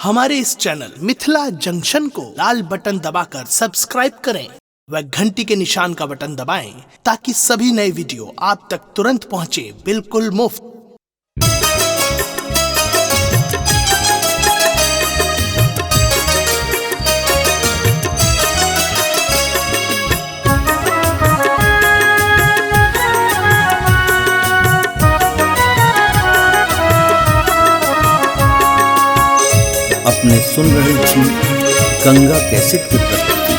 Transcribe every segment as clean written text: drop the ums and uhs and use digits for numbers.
हमारे इस channel Mithila junction को लाल बटन दबाकर सब्सक्राइब करें व घंटी के निशान का बटन दबाएं ताकि सभी नए वीडियो आप तक तुरंत पहुंचे बिल्कुल मुफ्त। अपने सुन रहे छी गंगा कैसेट की प्रस्तुति।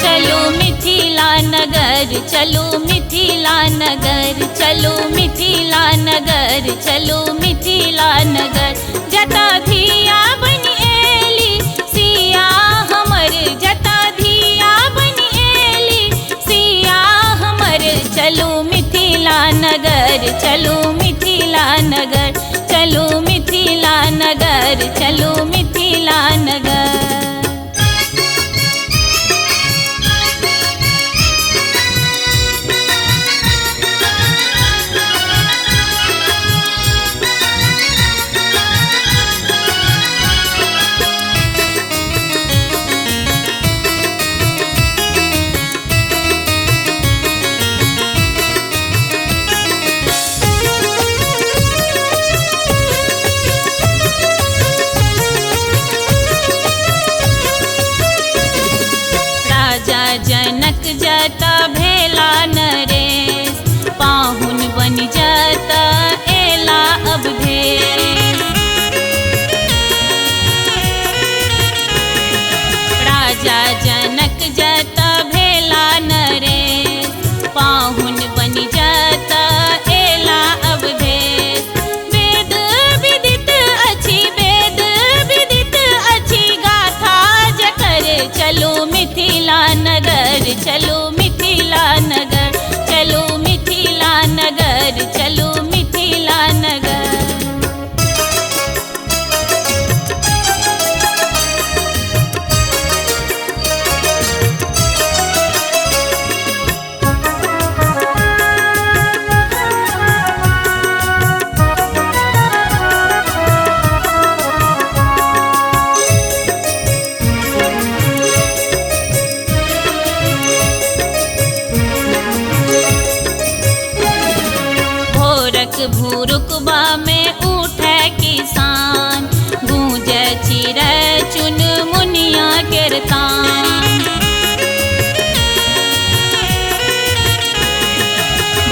चलो मिथिला नगर, चलो मिथिला नगर, चलो मिथिला नगर, चलो मिथिला नगर। जता धिया बनि एली सिया हमर, जता धिया बनि एली सिया हमर। चलो मिथिला नगर, चलो मिथिला नगर, चलो मिथिला नगर, चलो मिथिला नगर। राजा जनक जता भेला नरेश, पाहुन बन जता एला अवधेश। राजा जनक जता भेला नरेश, पाहुन बन जता एला अवधेश। वेद विदित अछि, वेद विदित अछि गाथा जकर। चलो मिथिला नगर, चलो मिथिला नगर, चलो मिथिला नगर, चलो मिथिला नगर। भोरक भूरुकबा में उठे किसान, गूंजे चिड़ै चुन मुनिया केर तान।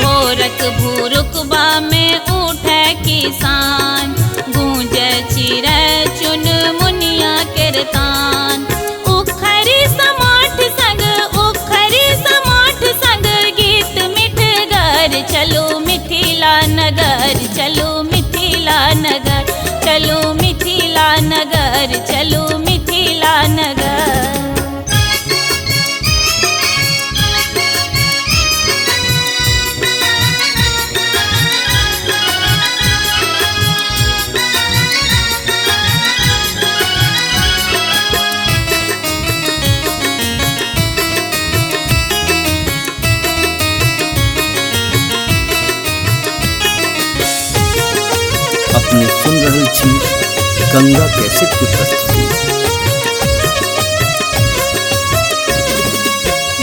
भोरक भूरुकबा में उठे किसान, गूंजे चिड़ै चुन मुनिया केर तान। उखरी समाठ संग, उखरी समाठ संग गीत मिठगर। चलो मिथिला नगर, चलो मिथिला नगर, चलो मिथिला नगर, चलो मिथिला नगर। अपने सुन रहे छी गंगा कैसेट की प्रस्तुति।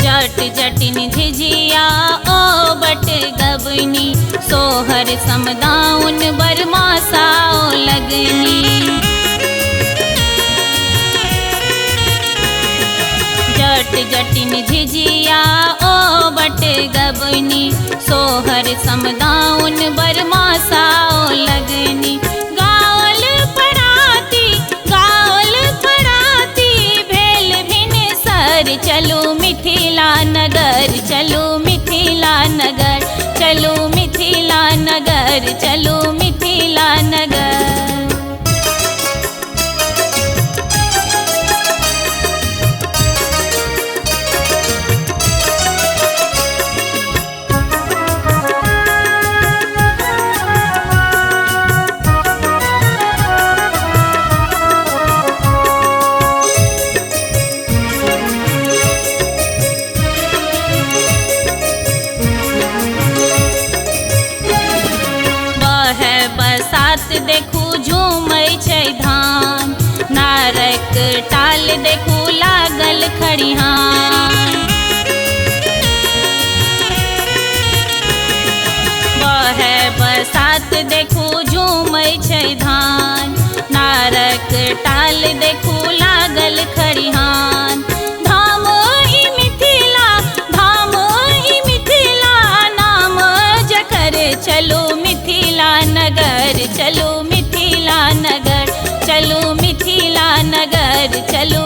जट जटिन झिझिया ओ बट गबनी, सोहर समदाउन बरमासाओ लगनी। जट जटिन झिझिया ओ बट गबनी, सोहर समदाउन बरमासाओ लगनी। गाओल पराती, गाओल पराती भेल भिनसर। चलो मिथिला नगर, चलो मिथिला नगर, चलो मिथिला नगर, चलो मिथिला नगर। बसात देखू झूमै छै धान, नारक टाल देखू लागल खरिहान। बहै बसात देखू झूमै छै धान, नारक टाल देखू लागल खरिहान। धाम ई मिथिला, धाम ई मिथिला नाम जकर, चलू मिथिला नगर, चलू मिथिला नगर, चलू मिथिला नगर, चलू।